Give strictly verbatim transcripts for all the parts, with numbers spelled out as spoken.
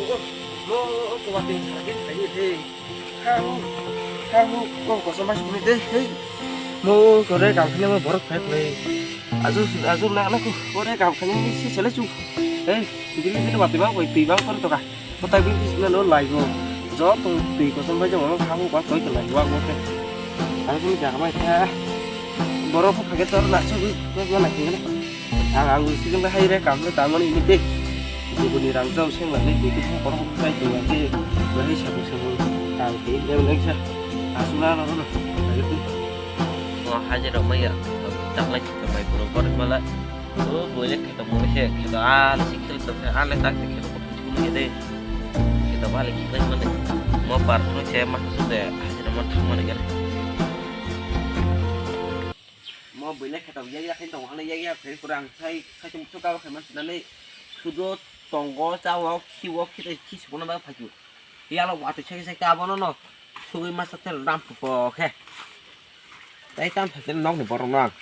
Mo ko wating sargin thaini de. Ha hu, ha hu, ko kosom bai sukuni de, hei. Mo kore kam khani mo borok phai phai. Azu, azu na na ko kore kam khani si sele chu. Hei, dili dili wating ba koi twi ba kor to ka. Ko tai bi si na lo lai go. Jo to twi kosom bai jong ha hu ba koi to lai wa go ke. Azu ni jaga mai kha. Borok phai ke tor na chu bi ko na kingane. Ang, ang sijeng bai hai re kam le tamo ni de. Jibuni rang jao seng lai le de ko ko sai to ke. Bai sa ko se mo. Ang ke de nang sa. Asuna na na. Bai tu. Mo haje rok maya. Tak lai to bai puro kor mala. O boile ke to mo se ke to al sikil to ke al tak ke to ko ni de. Ke to bale ki lai mane. Mo par to se ma su de. Haje mo thang mane ke. Mo buina kheto yak yak khe tongo, hwnwi yak yak khe kurang khai khai chum chum kabo khai man sinani sudo tongo, chao, khiwo, khitai khi sukuna ba phaichu. Yalo watwi seke seke abono no sugwi masa tel dam pupo khe. Tai tam thakhe nokni borok no ang.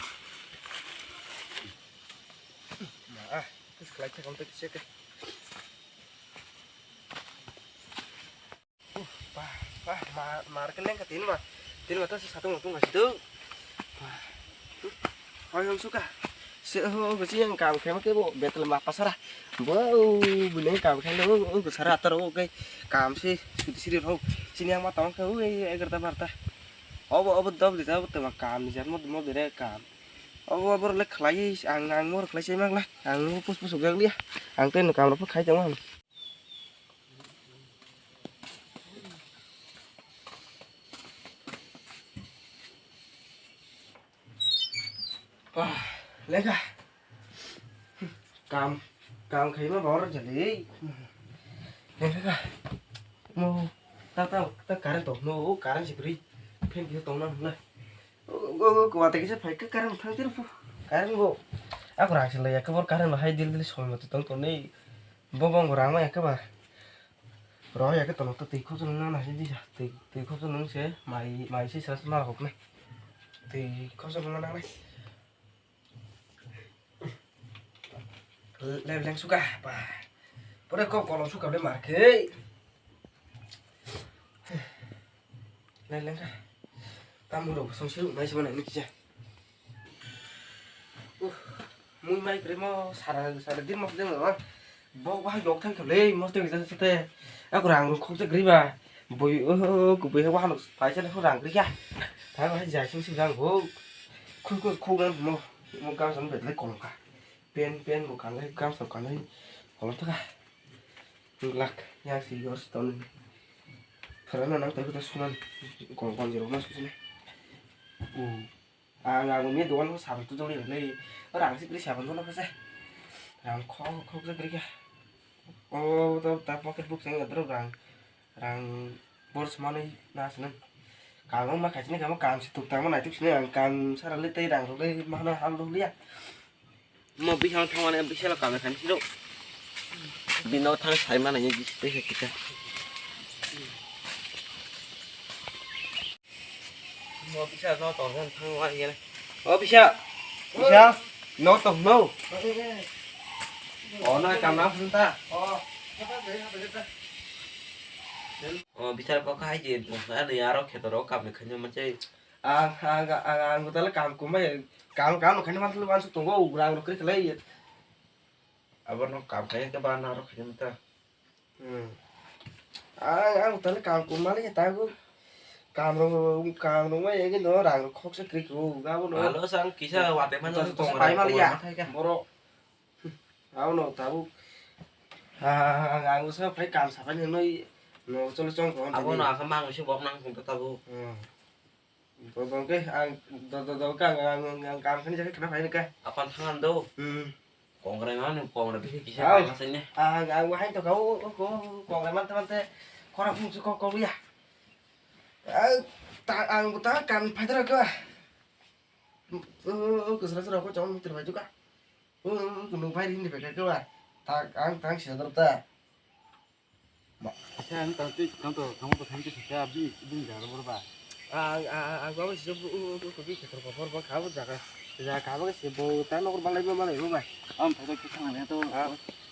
Ma, ah, kis khlai thakam to kise khe. Bah, bah, ma, mar ke lengka tin ma. Tin ma to satung tung ka situ. Bah. Hoi hong suka. Se ho go si yang kam khe ma ke bo betel ma pasara. Bo bu neng kam khe lo o go sara atar o ke kam si suti siri ho. Sini yang ma tong ke o egarta barta. Obo obo dob di ta bo te ma kam ni jar mo mo dire kam. Obo obo le khlai ang ang mor khlai sai mang la. Ang pus pus ujak liya. Ang te no kam ro khai tong. Wah, lengkha. Kam, kam khaima bor jali. Lengkha. Mo, ta, ta, ta current to, mo, o current sikri. Fan kisa tongna hwnla. O, o, o, kwatwi kisa phai kha current thang tiro phu. Current bo. Ako rang silai ya, khe bor current bo hai dil dil soi mati tong tong nei. Bo bong rang ma ya khe ba. Rw ya khe tono to twi khopjak nang nang se disa. Twi, twi khopjak nang se mai, mai se sra sra na hok nai. Twi khopjak nang nang nai. Le leng suka ba. Pore ko kolom suka le mar khe. Le leng ka. Tam ro song siru nai se nai ni kisa. Uh, mui mai kre mo sara sara din mo din mo. Bo ba yok thang khle mo te gisa te. Aku rang rung khok se griba. Boi o ku boi wa no pai se rang griya. Ta ba ja sing sing rang ho. Khu khu khu rang mo. Mo ka sam bet le kong ka. Pen pen mo kan le kam sam kan le. Kolom ta ka. Lak yang si yor ston. Khara na nang ta ko ta sunan. Kong kong jero na su ne. Uh. Ang, ang ni dogan ko sabun tu joli le. Rang si kri sabun tu na pase. Rang khok khok se kri kya. O to ta pocket book sang adro rang. Rang bor samani na sinan. Kam ma khai sini kam kam si tuk tang ma nai tuk sini ang kam sara le tei rang le ma na hal do liya. Mo bihang thangmani bisalo kamai khan siro. Bino thang sai mana ye bisi tei kita. Mo bisa no tong thang thang wa ye. O bisa. Bisa. No tong no. O na kam na phun ta. O bisa ko khai je. Ani aro khetoro kamai khan ma chai. Ang, ang, ang, ang, tala kam kumbai, kam, kam, khani man, man, tongo, ugrang, rok, kri, khlai. Abo no kam khai ke ba na rok khai ta. Hmm. Ang, ang, tala kam kumali, ta go. Kam ro, kam ro, mai, ege no, rang, khok se, kri, kro, ga bo no. Alo sang kisa wate man, to, to, pai mali ya. Boro. Abo no, tabu. Ang, ang, ang, sa, pai kam, sa, pai, no, no, cholo, chong, ko, abo no, asa, mang, si, bok, nang, kung, tabu. Hmm. Bo bong ke ang do do do ka ang ang ang kam khani jake khna phai ka. Apan thangan do. Hmm. Kongrai ma ni kongrai bisi kisa. Au. Pai masai ne. Ang ang wahai to kau ko kongrai man te man te khora phung su ko ko ya. Ang ta ang ta kan phai dra ka. O o kusra sra ko chong mitir bai ka. O o kunu phai ri ni phai ka ba. Ta ang tang sia dra ta. Khe ang tang twi tang to thang to thang twi khe abi bini jaga bor ba. Ang ang ang ang abo sijak o o o kopi khetor kophor ba kha bo jaga. Jaga kha bo se bo ta nokor balai ba malai bo ba. Am thai to kisa nang to. Ah.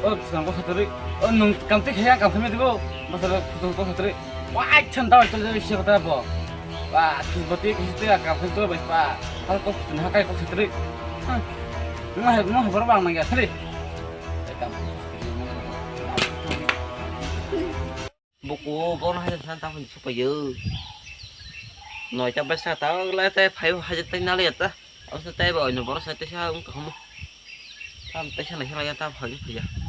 o, swnam kok satri. O, nwng kam twi khaya, kam khamya dibo. Basa kok satri. Wai, chan daw, chal, chal, siya kata bo. Ba, kis bati, kis twi, kam khamya dibo, ba. Hal kok, na kai kok satri. Nwng hai, nwng hai, borok bang nangya, satri. Buku, bono hai san ta phun supayo. Noi ta besa ta, lai ta phai hai ta nali ta. Asa ta ba, no, borok sa ta sa, um, kahum. Tam ta sa, na sa, ya ta phai phai.